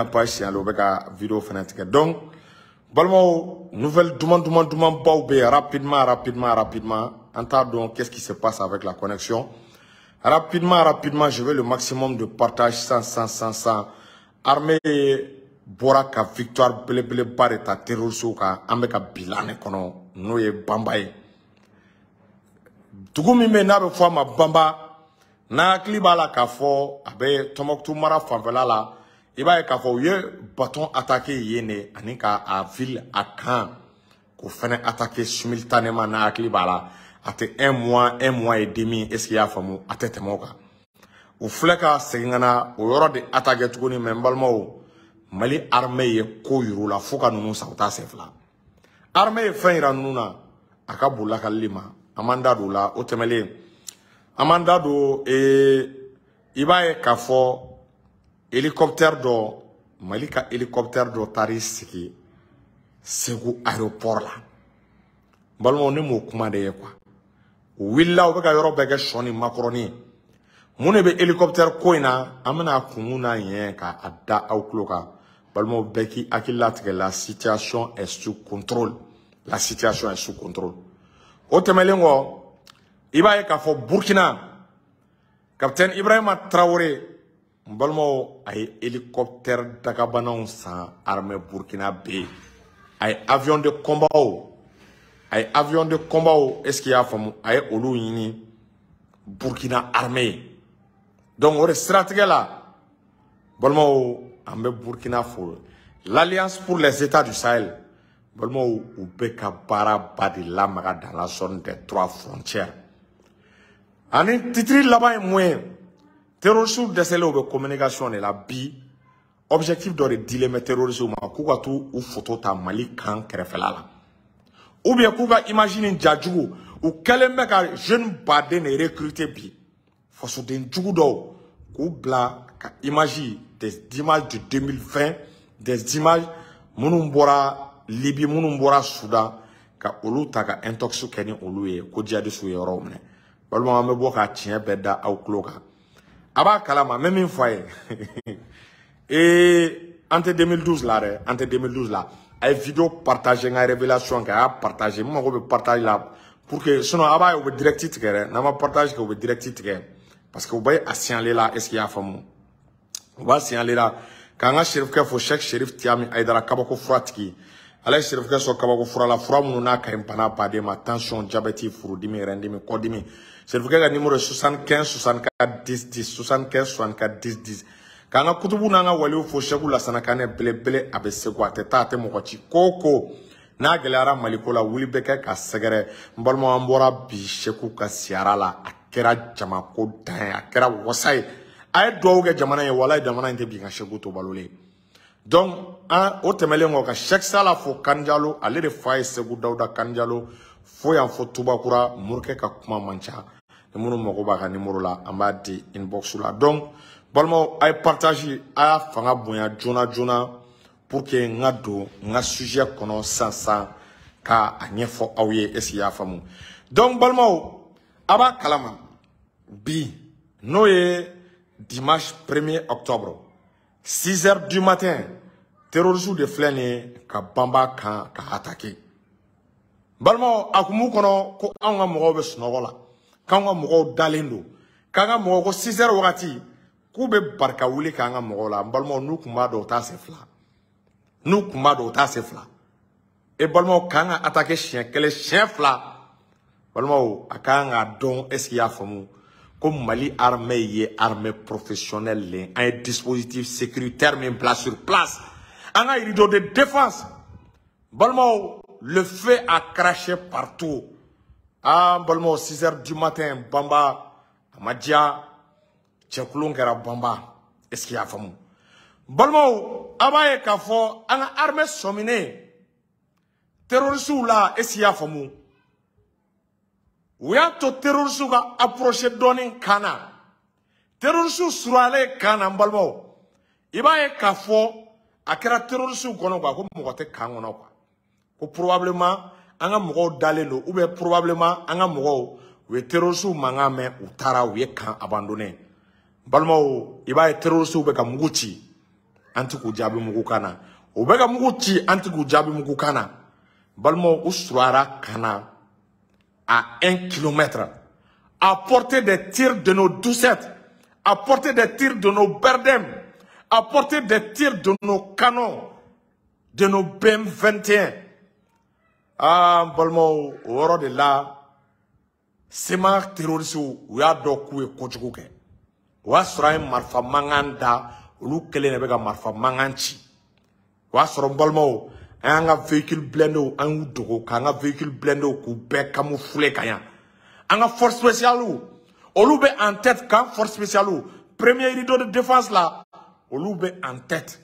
Page signalé, u bɛ ka vidéo fana tigɛ. Donc balimaw, nouvelle duman duman duman baw bɛ yen. Rapidement, rapidement, rapidement, an t'a dɔn qu'est-ce qui se passe avec la connexion. Rapidement, rapidement, je veux le maximum de partage. 100, 100, 100, 100. Armée bɔra ka victoire belebeleba de ta terroriste kan. An bɛ ka bilan de kɔnɔ, n'o ye Banba ye. Dugu min bɛ yen n'a bɛ fɔ a ma Banba, n'a hakili b'a la k'a fɔ a bɛ Tɔnbɔkutu mara fanfɛla la, i b'a ye k'a fɔ u ye bateau attaqué yen de, ani ka a ville, a camp, k'o fɛnɛ attaqué simultanément. N'a hakili b'a la, a tɛ un mois, un mois et demi, est ce que i y'a faamu, a tɛ tɛmɛ o kan. U filɛ ka segin ka na o yɔrɔ de attaqué tuguni. Mais n balimaw, Mali armée ye ko yir'u la fo ka ninnu sa, u t'a sen fila. Armée ye fɛn yira ninnu na, a ka bon lakalili ma. An m'an da don o la. O tɛmɛlen, an m'an da don i b'a ye k'a fɔ hélicoptère dɔ, Mali ka hélicoptère dɔ taar'i sigi Segu aéroport la. N balimaw, ne m'o kuma de ye quoi. U wulila, u bɛ ka yɔrɔ bɛɛ kɛ sɔ ni makɔrɔni ye. Mun de bɛ hélicoptère ko in na? An bɛna kunkun n'a ɲɛ k'a da aw tulo kan. Balimaw, bɛɛ k'i hakili latigɛ, la situation est sous contrôle, la situation est sous contrôle. O tɛmɛnen kɔ, i b'a ye k'a fɔ Burkina, capitaine Ibrahima Traoré, n balimaw, a ye hélicoptère dagabanaw san armée Burkina bɛ. A ye avion de combat, a ye avion de combat, est ce que i y'a faamu, a ye olu ɲini Burkina armée ye. Donc o de siratigɛ la, balimaw, an bɛ Burkina fo. L'Alliance pour les États du Sahel, balimaw, u bɛ ka baaraba de lamaga dans la zone des trois frontières. Ani titre laban ye mun ye? Terroristes dɛsɛlen, u bɛ communication de la bi. Objectif dɔ de dilen bɛ terroristes ma, k'u ka t'u u photo ta Mali kan kɛrɛfɛla la, ou bien k'u ka image ni jajugu. U kɛlen bɛ ka jeune baden de recruter bi, fasoden jugu dɔw, k'u bila ka image, des images de 2020, des images minnu bɔra Libye, minnu bɔra Soudan, ka olu ta ka intox kɛ ni olu ye ko djihadistes ye yɔrɔw minɛ. Balima, an bɛ bɔ ka tiɲɛ bɛɛ da aw tulo kan. A b'a kalama, n bɛ min fɔ a ye, ee, an tɛ 2012 la dɛ, an tɛ 2012 la. A ye vidéo partager, n ka révélation kɛ, a y'a partager. N mago bɛ partage la pour que, sinon a b'a ye u bɛ direct tigɛ dɛ. N'an ma partage kɛ, u bɛ direct tigɛ, parce que u bɛ a signaler la. Est ce que i y'a faamu? U b'a signaler la. K'an ka serifukɛ fo, Cheikh Serif Tiyami Ayidara, kabako fura tigi. Ala ye serifukɛ sɔn kabako fura la, fura minnu n'a ka ɲi bana baden ma: tension, diabète, furudimi, rɛndimi, kɔdimi. Serifukɛ ka numéro ye 75 64 10 10, 75 64 10 10. K'an ka kutubu n'an ka waliw fo, Sɛku Lasana Kanɛ belebele, a bɛ Segu, a tɛ taa, a tɛ mɔgɔ ci. Ko o ko n'a gɛlɛyara Maliko la, wuli bɛ kɛ ka sɛgɛrɛ. N balimaw, an bɔra bi Sɛku ka siyara la, a kɛra jamako dan ye, a kɛra wasa ye. A ye dugawu kɛ jamana ye, walayi, jamana in tɛ bin ka Sɛku to balolen. Donc an o tɛmɛlen kɔ, ka Sɛki Sala fo Kanjalo, ale de fa ye Segu Dawuda Kanjalo, fo yan fo Tubakura. Morikɛ ka kuma man ca. Ni minnu mago b'a ka numéro la, an b'a di inbox la. Donc balimaw, a ye partage, a y'a fanga bonya joona joona pour que n ka don n ka sujet kɔnɔ sisan sisan ka a ɲɛfɔ aw ye. Est ce que i y'a faamu? Donc balimaw, a b'a kalama bi, n'o ye dimanche 1er octobre, 6 heures du matin, terroristes de filɛ nin ye ka Banba kan ka attaquer. Balimaw, a kun b'u kɔnɔ ko anw ka mɔgɔw bɛ sunɔgɔ la, k'anw ka mɔgɔw dalen don, k'an ka mɔgɔw ko 6 heures wagati k'u bɛ barika wuli k'an ka mɔgɔw la. N balimaw, n'u kun b'a dɔn, u t'a sen fila. N'u kun b'a dɔn, u t'a sen fila. E balimaw, k'an ka attaquer siɲɛ kelen, siɲɛ fila, balimaw, a kan k'a dɔn. Est ce que i y'a faamu ko Mali armée ye armée professionnelle le? An ye dispositif sécuritaire min bila sur place, an ka rideau de défense, balimaw, le feu a craché partout. Ah, balimaw, 6 heures du matin, Banba a ma diya, cɛkulon kɛra Banba. Est ce que i y'a faamu? Balimaw, a b'a ye k'a fɔ an ka armée sɔminen terroriste la. Est ce que i y'a faamu? U y'a to terroriste ka approcher dɔɔnin kan na. Terroriste surunyalen kan na, n balimaw, i b'a ye k'a fɔ a kɛra terroriste kɔnɔ quoi, ko mɔgɔ tɛ kan kɔnɔ quoi, ko probablement an ka mɔgɔw dalen don, ou bien probablement an ka mɔgɔw u ye terroriste mankan mɛn, u taara, u ye camp abandonné. Balimaw, i b'a ye terroriste bɛ ka mugu ci. An ti k'u jaabi mugu kan na. U bɛ ka mugu ci, an ti k'u jaabi mugu kan na. Balimaw, u surunyara ka na à 1 kilomètre. À portée des tirs de nos doucettes, à portée des tirs de nos BRDM, à portée des tirs de nos canons, de nos BM21. Ah, balimaw, o yɔrɔ de la, CMA terroriste u y'a dɔn k'u ye kojugu kɛ. O y'a sɔrɔ an ye marifa mankan da, olu kelen de bɛ ka marifa mankan ci. O y'a sɔrɔ n balimaw, an y'an ka véhicule blindéw, an y'u dogo k'an ka véhicule blindéw k'u bɛɛ camoufler ka ɲa. An ka force spéciale, olu bɛ en tête kan. Force spéciale, premier rideau de défense la, olu bɛ en tête.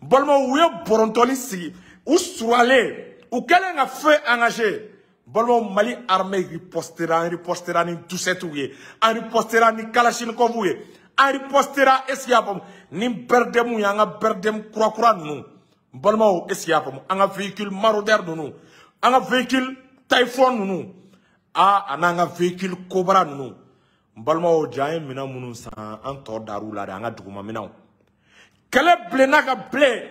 N balimaw, u ye bɔrɔntɔli sigi, u surunyalen, u kɛlen ka feu engagé. Balimaw, Mali armée ripostera, an ripostera ni doucettew ye, an ripostera ni kalachnikov ye, an ripostera, est ce que y'a faamu, ni BRDM ye, an ka BRDM kura kura ninnu. N balimaw, est ce que y'a faamu, an ka véhicule maraudeur ninnu, an ka véhicule Typhoon ninnu, a n'an ka véhicule Cobra ninnu. N balimaw, ja an ye minɛn minnu san, an tɔ dar'u la de, an ka duguma minɛnw. Kɛlɛ bilenna ka bilen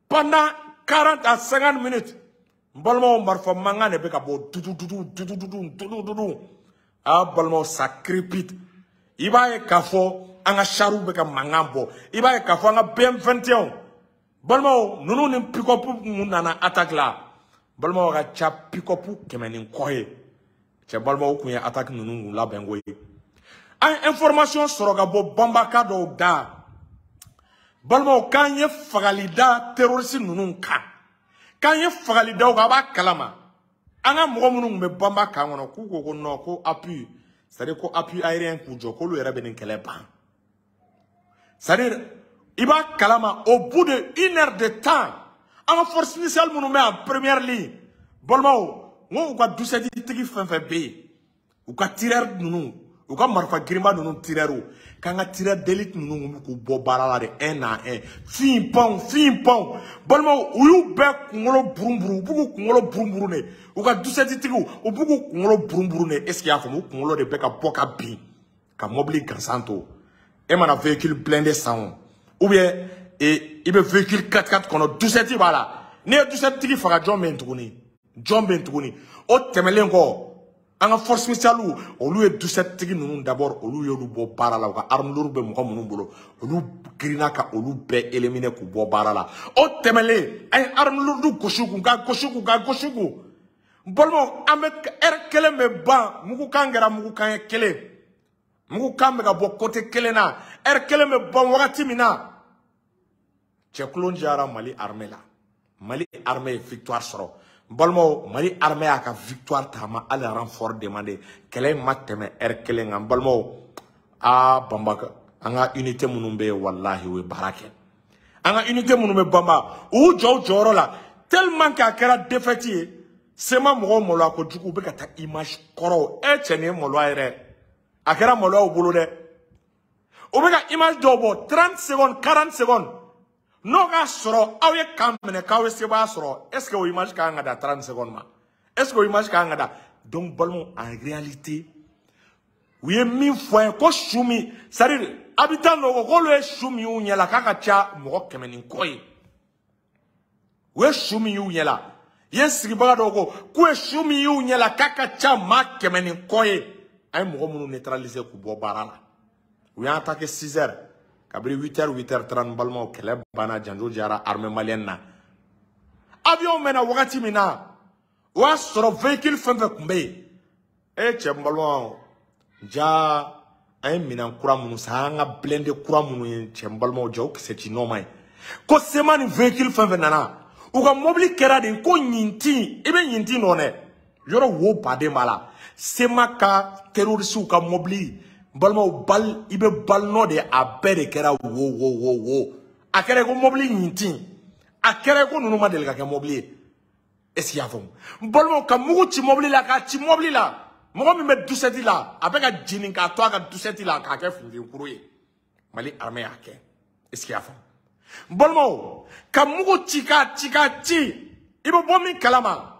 pendant 40 à 50 minutes. N balimaw, marifa mankan de bɛ ka bɔ dudu dudu dudu dudu dudu dudu. A balimaw, ça crépite. I b'a ye k'a fɔ an ka chariw bɛ ka mankan bɔ, i b'a ye k'a fɔ an ka BM21. Balimaw, ninnu ni pick-up mun nana attaque la, balimaw, ka ca pick-up 100 ni kɔ ye. Cɛ, balimaw, kun ye attaque ninnu kun labɛn ko ye. An ye information sɔrɔ ka bɔ banbaka dɔw da, balimaw, k'an ye fagali da terroriste ninnu kan, k'an ye fagali da u kan. A b'a kalama, an ka mɔgɔ minnu tun bɛ banba kan kɔnɔ, k'u ko ko non, ko appui, c'est à dire ko appui aérien k'u jɔ, k'olu yɛrɛ bɛ nin kɛlɛ ban. C'est à dire, i b'a kalama, au bout de une heure de temps, an ka force spéciale minnu bɛ en première ligne, balimaw, n ko u ka doucette tigi fɛn fɛn bɛ yen, u ka tireur ninnu, u ka marifa girinba ninnu tireur, k'an ka tireur d'élite ninnu k'u bɔ baara la de, un à un, fin panw fin panw. Balimaw, u y'u bɛɛ kunkolo burun-burun, u b'u k'u kunkolo burun-burun de, u ka doucette tigiw, u b'u k'u kunkolo burun-burun de. Est ce que i y'a faamu? U kunkolo de bɛ ka bɔ ka bin ka mobili gansan to. E mana véhicule blindé san o, ou bien i bɛ véhicule 4x4 kɔnɔ, doucette b'a la, n'i ye doucette tigi faga, jɔn bɛ yen tuguni? Jɔn bɛ yen tuguni? O tɛmɛnen kɔ, an ka force spéciale, olu ye doucette tigi ninnu d'abord, olu y'olu bɔ baara la. U ka arme lourde bɛ mɔgɔ minnu bolo, olu girinna ka olu bɛɛ éliminer k'u bɔ baara la. O tɛmɛnen, an ye arme lourde gosi kun, ka gosi kun, ka gosi kun. N balimaw, an bɛ heure kelen bɛ ban, mugukan kɛra mugukan ye kelen, mugukan bɛ ka bɔ côté kelen na. Heure kelen bɛ ban wagati min na, cɛkulon diyara Mali armée la. Mali armée ye victoire sɔrɔ. N balimaw, Mali armée y'a ka victoire ta, a ma hali renfort demandé. Kɛlɛ in ma tɛmɛ heure kelen kan. N balimaw, aa, banba, an ka unité minnu bɛ yen, walahi, u ye baara kɛ. An ka unité minnu bɛ banba, u y'u jɔ u jɔyɔrɔ la, tellement que a kɛra défaite ye. CMA mɔgɔw maloya kojugu, u bɛ ka taa image kɔrɔw. E cɛ, nin ye maloya ye dɛ, a kɛra maloya u bolo dɛ. U bɛ ka image dɔw bɔ 30 secondes, 40 secondes. N'o k'a sɔrɔ aw ye kan minɛ k'aw ye sebaaya sɔrɔ, est ce que o image ka kan ka da 30 secondes ma? Est ce que o image ka kan ka da? Donc balimaw, en réalité, u ye min fɔ an ye ko su min, c'est à dire habitant dɔw ko k'olu ye su min y'u ɲɛ la, k'a ka ca mɔgɔ 100 ni kɔ ye. U ye su min y'u ɲɛ la yen, sigibaga dɔw ko k'u ye su min y'u ɲɛ la, k'a ka ca maa 100 ni kɔ ye. An ye mɔgɔ minnu neutraliser k'u bɔ baara la, u y'an attaqué 6 heures, kabini 8 heures, 8 heures 30, balimaw, kɛlɛ banna, janjo jara armée malienne na. Avion mɛnna wagati min na, o y'a sɔrɔ véhicule fɛn fɛn tun bɛ yen. E cɛ, n balimaw, ja an ye minɛn kura minnu san, an ka blindé kura minnu ye, cɛ, n balimaw, ja o kisɛ ci nɔɔma ye ko CMA ni véhicule fɛn fɛn nana, u ka mobili kɛra de ko ɲintin. I bɛ ɲintin dɔn dɛ, yɔrɔ wo baden b'a la. CMA ka terroristew ka mobili, n balimaw, bal i bɛ bal nɔ de, a bɛɛ de kɛra wo wo wo wo. A kɛra ko mobili ɲintin, a kɛra ko ninnu ma deli ka kɛ mobili ye. Est ce que i y'a faamu? N balimaw, ka mugu ci mobili la, k'a ci mobili la, mɔgɔ min bɛ doucette la, a bɛ ka jeni k'a to a ka doucette la k'a kɛ funfinkuru ye. Mali armée y'a kɛ. Est ce que i y'a faamu? N balimaw, ka mugu ci, k'a ci, k'a ci, i bɛ bɔ min kalama,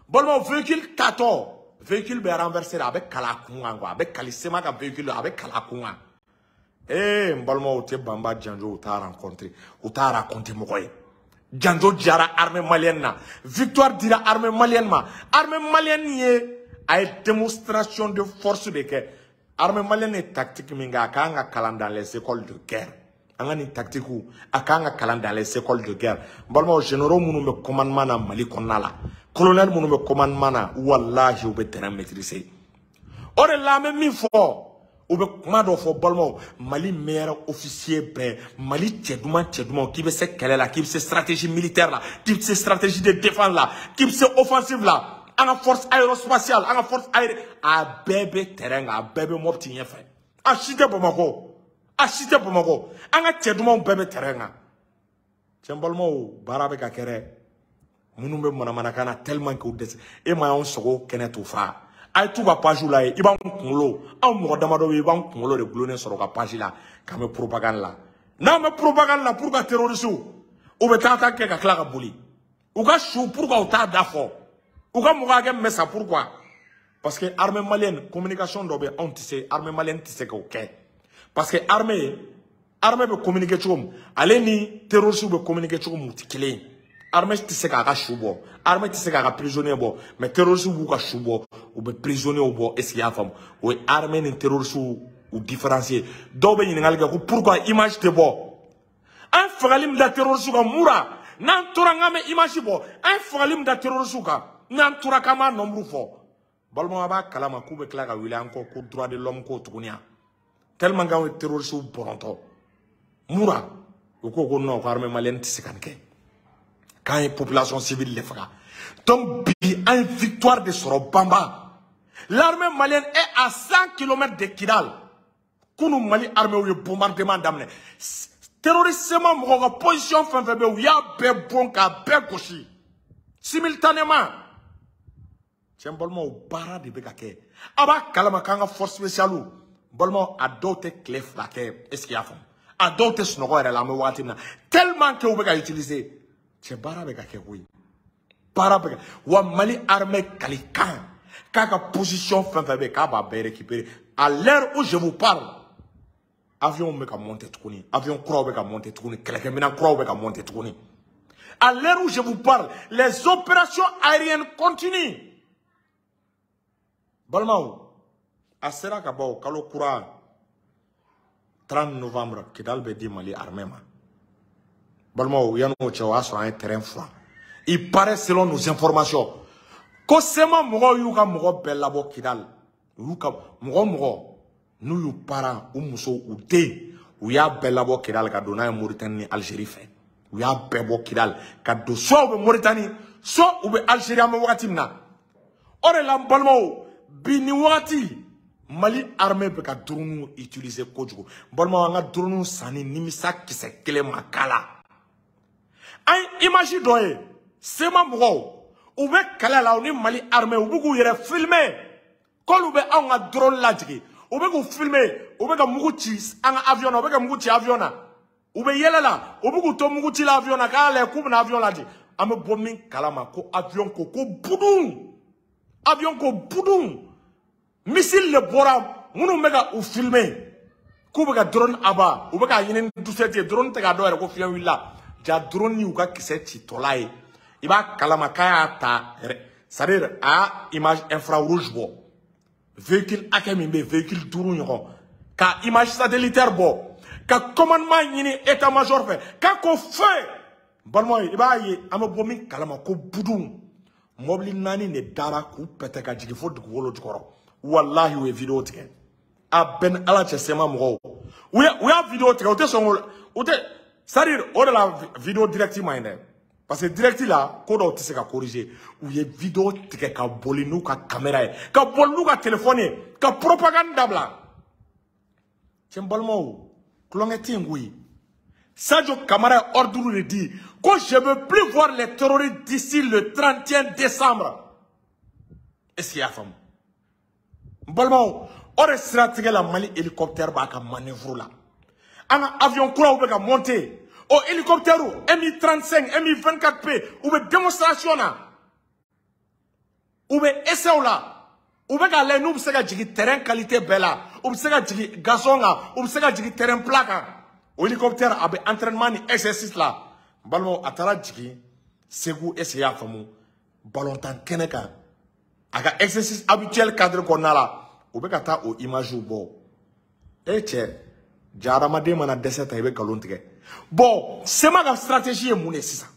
balimaw, véhicule tatɔ, véhicule bɛ renverser, a bɛ kala a kun kan quoi, a bɛ kali. CMA ka véhicule, a bɛ kala a kun kan. Eh, n balimaw tɛ Banba Janjo u t'a rencontré, u t'a raconté mɔgɔ ye. Janjo diyara armée malienne na, victoire dira armée malienne ma. Armée malienne ye a ye démonstration de force de kɛ. Armée malienne ye tactique min kɛ, a kan ka kalan dans les écoles de guerre. An ka nin tactique, a kan ka kalan dans les écoles de guerre. N balimaw, généraux minnu bɛ commandement na Mali kɔnɔna la, colonel minnu bɛ commandement na, walahi u bɛ terrain maîtriser. O de la an bɛ min fɔ, u bɛ kuma dɔ fɔ, balimaw, Mali meilleur officier bɛɛ, Mali cɛ duman cɛ duman, k'i bɛ se kɛlɛ la, k'i bɛ se stratégie militaire la, k'i bɛ se stratégie de défense la, k'i bɛ se offensive la, an ka force aérospatiale, an ka force aérienne, a bɛɛ bɛ terrain kan, a bɛɛ bɛ Mopti ɲɛfɛ. A si tɛ Bamakɔ, a si tɛ Bamakɔ, an ka cɛ dumanw bɛɛ bɛ terrain kan. Cɛ, n balimaw, baara bɛ ka kɛ dɛ. Minnu bɛ manamanakan na tellement que u dɛsɛ, e ma y'anw sogo kɛnɛ t'u fa. A ye t'u ka page la ye, i b'anw kunkolo, anw mɔgɔ damadɔ bɛ yen, i b'anw kunkolo de gulonnen sɔrɔ ka page la k'an bɛ propagande la. N'an bɛ propagande la pour ka terroristes, u bɛ taa ta kɛ ka tila ka boli u ka su, pourquoi u t'a da fɔ u ka mɔgɔ hakɛ min bɛ sa? Pourquoi? Parce que armée malienne, communication dɔ bɛ, anw tɛ se, armée malienne tɛ se k'o kɛ, parce que armée bɛ communiquer cogo min, ale ni terroristes bɛ communiquer cogo min, u tɛ kelen ye. Armée tɛ se k'a ka su bɔ, armée tɛ se k'a ka prisonnier bɔ, mais terroristes b'u ka su bɔ, u bɛ prisonniers bɔ. Est ce que i y'a faamu? O ye armée ni terroristes u différencier. Dɔw bɛ ɲininkali kɛ ko pourquoi image tɛ bɔ. An fagali min da terroristes kan Mura, n'an tora k'an bɛ image bɔ, an ye fagali min da terroristes kan, n'an tora k'an b'a nombre fɔ, balimaw, a b'a kalama k'u bɛ tila ka wuli an kɔ ko droit de l'homme ko tuguni yan, tellement k'anw ye terroristes bɔrɔntɔ Mura. U ko ko non, ko armée malienne tɛ se ka nin kɛ, k'an ye population civile de faga. Donc bi, an ye victoire de sɔrɔ Banba. L'armée malienne est à 100 km de Kidal. Kunu, Mali armée ye bombardement daminɛ. Terroriste mɔgɔw ka position fɛn fɛn bɛ yen, u y'a bɛɛ bon k'a bɛɛ gosi simultanément. Cɛ, n balimaw, baara de bɛ ka kɛ. A b'a kalama k'an ka force spéciale, balimaw, a dɔw tɛ tile 2 kɛ. Est ce que i y'a faamu? A dɔw tɛ sunɔgɔ yɛrɛ la an bɛ wagati min na, tellement que u bɛ ka utiliser. Cɛ, baara bɛ ka kɛ koyi, baara bɛ kɛ wa. Mali armée kalikan k'a ka position fɛn fɛn bɛ yen, k'a b'a bɛɛ récupérer. À l'heure où je vous parle, avion bɛ ka monter tuguni, avion kuraw bɛ ka monter tuguni, kɛlɛkɛminɛn kuraw bɛ ka monter tuguni. À l'heure où je vous parle, les opérations aériennes continuent. Balimaw, a sera ka bɔ o kalo kura 30 novembre, Kidal bɛ di Mali armée ma. Balimaw, yan'o cɛ, o y'a sɔrɔ an ye terrain furan. Il paraît, selon nos informations, ko CMA mɔgɔw y'u ka mɔgɔ bɛɛ labɔ Kidal. U y'u ka mɔgɔ mɔgɔ n'u y'u parents, u musow, u den, u y'a bɛɛ labɔ Kidal ka don n'a ye Mauritanie ni Algérie fɛ. U y'a bɛɛ bɔ Kidal ka don, soit u bɛ Mauritanie, soit u bɛ Algérie an bɛ wagati min na. O de la, n balimaw, bi nin wagati, Mali armée bɛ ka drone utiliser kojugu. N balimaw, an ka drone sanni, nimisa kisɛ kelen ma k'a la. An ye image dɔ ye, CMA mɔgɔw, u bɛ kɛlɛ la u ni Mali armée, u bɛ k'u yɛrɛ filmer k'olu bɛ anw ka drone lajigin. U bɛ k'u filmer, u bɛ ka mugu ci an ka avion na, u bɛ ka mugu ci avion na, u bɛ yɛlɛ la, u bɛ k'u to mugu ci la avion na k'a lajɛ k'u bɛna avion lajigin. An bɛ bɔ min kalama ko avion ko ko budun, avion ko budun, missile de bɔra. Minnu bɛ ka u filmer k'u bɛ ka drone aba, u bɛ k'a ɲini ni dusɛti ye, drone tɛ k'a dɔn yɛrɛ ko fiɲɛ wulila. Ja drone y'u ka kisɛ citɔla ye, i b'a kalama k'a y'a ta yɛrɛ, c'est à dire a y'a image infrarouge bɔ, véhicule hakɛ min bɛ yen, véhicule 5 ɲɔgɔn, ka image satellitaire bɔ, ka commandement ɲini état major fɛ k'a ko feu. Balimaw, i b'a ye an bɛ bɔ min kalama ko budun, mɔbili 4 de dara k'u pɛtɛ ka jigin fo dugukolo jukɔrɔ. Walahi, u ye vidéo tigɛ. A bɛɛ ni Ala cɛ, CMA mɔgɔw, u y'a vidéo tigɛ, u tɛ sɔn k'o, u tɛ, c'est à dire o de la vidéo direct ma ɲi dɛ, parce que direct la, ko dɔw tɛ se ka corriger. U ye vidéo tigɛ ka boli n'u ka caméra ye, ka boli n'u ka téléphone ye, ka propagande dabila. Cɛ, n balimaw, tulonkɛ tɛ yen koyi. Sadio Kamara ye ordre de di ko je veux plus voir les terroristes d'ici le 31 décembre. Est-ce que i y'a faamu? N balimaw, o de siratigɛ la, Mali hélicoptère b'a ka manœuvre la, an ka avion kuraw bɛ ka monter. O hélicoptère Mi 35, Mi 24P, u bɛ démonstration na, u bɛ essai la, u bɛ k'a lajɛ n'u bɛ se ka jigin terrain qualité bɛɛ la. U u bɛ se ka jigin gazon kan, u bɛ se ka jigin terrain plat kan. O hélicoptère a bɛ entraînement ni exercice la. N balimaw, a taara jigin Segu, est ce que i y'a faamu, ballontan kɛnɛ kan, a ka exercice habituel cadre kɔnɔna la, u bɛ ka taa o image bɔ. E cɛ, ja hadamaden mana dɛsɛ ta, i bɛ nkalon tigɛ. Bon, CMA ka stratégie ye mun de ye sisan?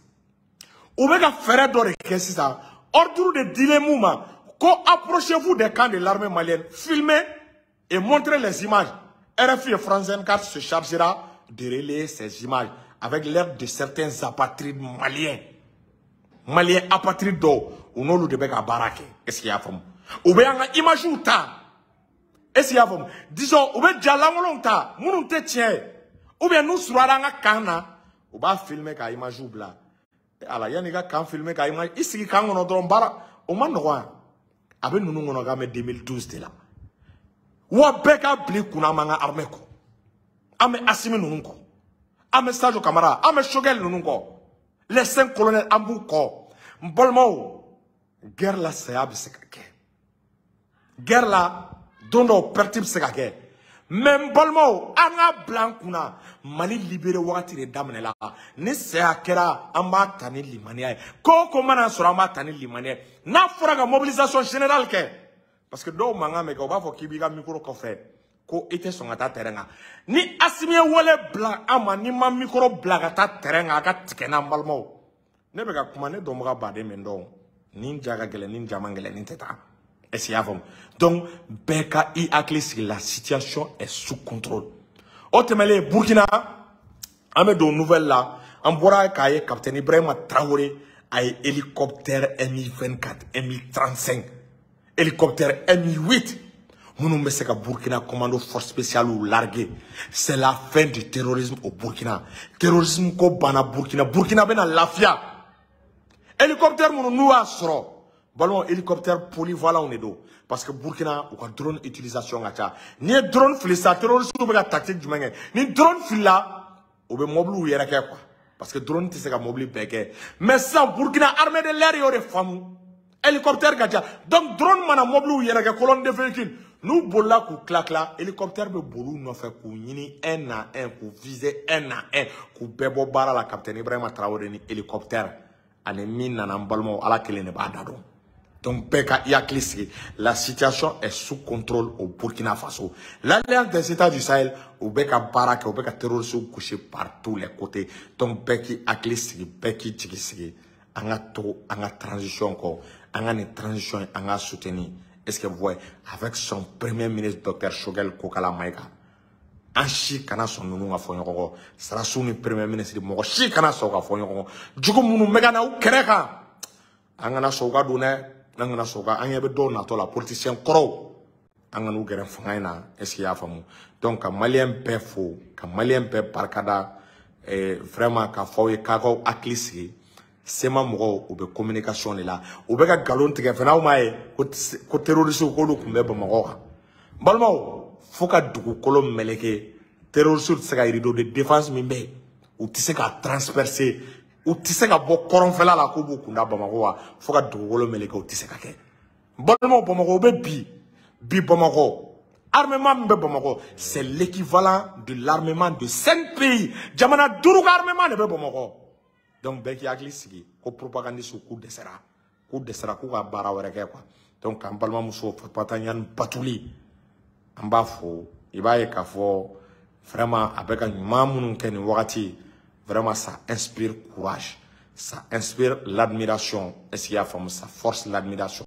U bɛ ka fɛɛrɛ dɔ de kɛ sisan. Ordre de dilen mun ma ko approchez-vous des camps de l'armée malienne, filmez et montrez les images. RFI et France 24 se chargera de relayer ces images avec l'aide de certains apatrides maliens. Maliens apatrides dɔw, u n'olu de bɛ ka baara kɛ. Est ce que i y'a faamu? U bɛ an ka images ta. Est ce que i y'a faamu? Disons, u bɛ ja lankolonw ta minnu tɛ tiɲɛ ye, ou bien n'u surunyara an ka camp na, u b'a filmer ka images bila. Ala, yanni i ka camp filmer ka image, i sigi camp kɔnɔ dɔrɔn, baara o ma nɔgɔn yan. A bɛ ninnu kɔnɔ k'an bɛ 2012 de la. Wa bɛɛ k'a bila i kunna, an b'an ka armée kɔ, an bɛ Assimi ninnu kɔ, an bɛ Sadio Kamara, an bɛ Choguel ninnu kɔ, les 5 colonels, an b'u kɔ. N balimaw, guerre la, saya bɛ se ka kɛ. Guerre la, don dɔw perte bɛ se ka kɛ. Mais n balimaw, an k'a bila an kunna, Mali libéré wagati de daminɛ la. Ni saya kɛra, an b'a ta ni limaniya ye. Ko o ko mana sɔrɔ, an b'a ta ni limaniya ye. N'a fɔra ka mobilisation générale kɛ, parce que dɔw mankan bɛ kɛ, u b'a fɔ k'i b'i ka micro kɔfɛ ko i tɛ sɔn ka taa terrain kan. Ni Assimi ye wele bila an ma, ni ma micro bila ka taa terrain kan, a ka tigɛ n'an balimaw. Ne bɛ ka kuma, ne dɔnbaga baden min dɔn, ni ja ka gɛlɛn, ni ja man gɛlɛn, ni tɛ taa. Est-ce que i y'a faamu? Donc bɛɛ ka i hakili sigi, la situation est sous contrôle. O tɛmɛnen, Burkina, an bɛ don nouvelle la. An bɔra k'a ye, capitaine Ibrahima Traoré a ye hélicoptère Mi-24, Mi-35, hélicoptère Mi-8 minnu bɛ se ka Burkina commando force spéciale larguer. C'est la fin du terrorisme au Burkina. Terrorisme ko banna Burkina. Burkina bɛna lafiya. Hélicoptère minnu n'u y'a sɔrɔ, balimaw, hélicoptère polyvalent de don, parce que Burkina, u ka drone utilisation ka ca. N'i ye drone fili sisan, terroriste bɛ ka tactique jumɛn kɛ? Ni drone filila, u bɛ mobiliw yɛrɛ kɛ quoi, parce que drone tɛ se ka mobili bɛɛ kɛ. Mais sisan, Burkina armée de l'air y'o de faamu, hélicoptère ka ca. Donc drone mana mobiliw yɛrɛ kɛ, colonne de véhicule, n'u bolila k'u tila tila, hélicoptère bɛ boli u nɔfɛ k'u ɲini un à un, k'u viser un à un, k'u bɛɛ bɔ baara la. Capitaine Ibrahima Traoré ni hélicoptère ani min nana, n balimaw, Ala kelen de b'a da dɔn. Donc bɛɛ ka i hakili sigi, la situation est sous contrôle au Burkina Faso. L'Alliance des États du Sahel, u bɛ ka baara kɛ, u bɛ ka terroristes gosi par tous les côtés. Donc bɛɛ k'i hakili sigi, bɛɛ k'i jigi sigi. An ka to an ka transition kɔ, an ka nin transition, an ka soutenir. Est-ce que vous voyez, avec son premier ministre, docteur Choguel Kokala Maïga, an si kana sɔn ninnu ka fɔ ɲɔgɔn kɔ. Sarasiw ni premier ministre, mɔgɔ si kana sɔn ka fɔ ɲɔgɔn kɔ. Jugu minnu bɛ ka na u kɛrɛ kan, an kana sɔn u ka don dɛ. An kana sɔn u ka, an ɲɛ bɛ dɔw natɔ la, politicien kɔrɔw, an ka n'u gɛrɛ fanga in na. Est ce que i y'a faamu? Donc ka malien bɛɛ fo, ka malien bɛɛ barikada, vraiment k'a fɔ aw ye k'a k'aw hakili sigi. CMA mɔgɔw, u bɛ communication de la, u bɛ ka nkalon tigɛ fana. Aw m'a ye ko terroriste k'olu tun bɛ Bamakɔ kan. N balimaw, fo ka dugukolo meleke, terroriste tɛ se ka rideau de défense min bɛ yen, u tɛ se ka transpercer, u tɛ se ka bɔ kɔrɔnfɛla la k'u b'u kunda Bamakɔ wa. Fo ka dugukolo meleke, u tɛ se ka kɛ. N balimaw, Bamakɔ bɛ bi bi, Bamakɔ armement min bɛ Bamakɔ, c'est l'équivalent de l'armement de 5 pays. Jamana 5 ka armement de bɛ Bamakɔ. Donc bɛɛ k'i hakili sigi ko propagandiste k'u dɛsɛra, k'u dɛsɛra, k'u ka baara wɛrɛ kɛ quoi. Donc k'an balimamuso Fatumata Ɲani Batuli, an b'a fo. I b'a ye k'a fɔ vraiment a bɛ ka ɲuman minnu kɛ nin wagati, vraiment ça inspire courage, ça inspire l'admiration. Est-ce qu'il y a faamu? Ça force l'admiration.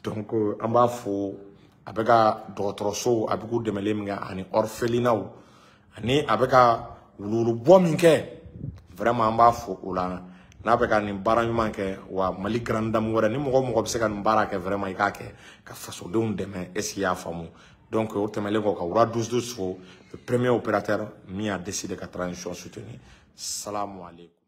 Donc an b'a fo, a bɛ ka dɔgɔtɔrɔsow, a bɛ k'u dɛmɛli min kɛ, ani orphelinats, ani a bɛ ka wuluwulubɔ min kɛ, vraiment an b'a fo o la. N'a bɛ ka nin baara ɲuman kɛ, wa Mali grande dame wɛrɛ ni mɔgɔ o mɔgɔ bɛ se ka nin baara kɛ, vraiment i k'a kɛ ka fasodenw dɛmɛ. Est-ce qu'il y'a faamu? Donc o tɛmɛnen kɔ, ka Roi 12 12 fo, le premier opérateur min a décidé ka transition soutenir. Salamu aleykum.